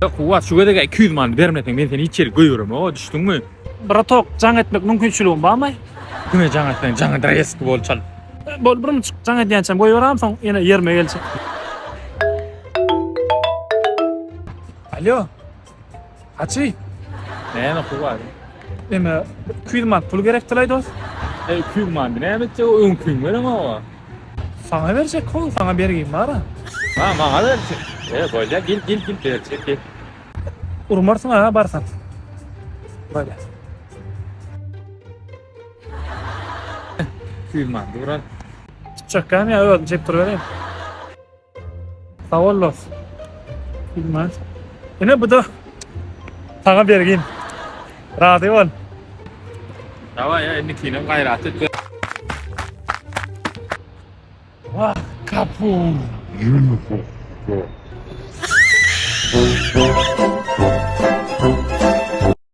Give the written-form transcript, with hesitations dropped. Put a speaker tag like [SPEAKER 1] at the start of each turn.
[SPEAKER 1] E, Kuwwat şu gezek 200 manat bermeseň men seni hiç ýere goýberemok, düşdüňmi?
[SPEAKER 2] Bratok, jaň etmek mümkinçiligin barmy?
[SPEAKER 1] Kime jaň etseň jaňy dreski bol çal.
[SPEAKER 2] Bol bir munçuk jaň edýänçäm goýberäm soň ýene ýerime geljek. Alo. Haçy.
[SPEAKER 1] Näme Kuwwat?
[SPEAKER 2] Eme 200 manat pul gerekdi-laý dost.
[SPEAKER 1] E 200 manat näme etjek o öňküň bereňoga.
[SPEAKER 2] Saňa berjek hol, saňa bergim bar-a.
[SPEAKER 1] Ha, maňa berjek. E, bolýa, gel, gel, gel, berjek, gel.
[SPEAKER 2] Urmarsyň ha barsaň. Bolýa.
[SPEAKER 1] 200 manat duran.
[SPEAKER 2] Tutjakam ýa özüm çekip durubereýin. Sag bol dost. Bilmez. Ine bu da saňa bergim. Razy bol.
[SPEAKER 1] Daway ya indikinem gaýrat et.
[SPEAKER 2] Wah, kapur.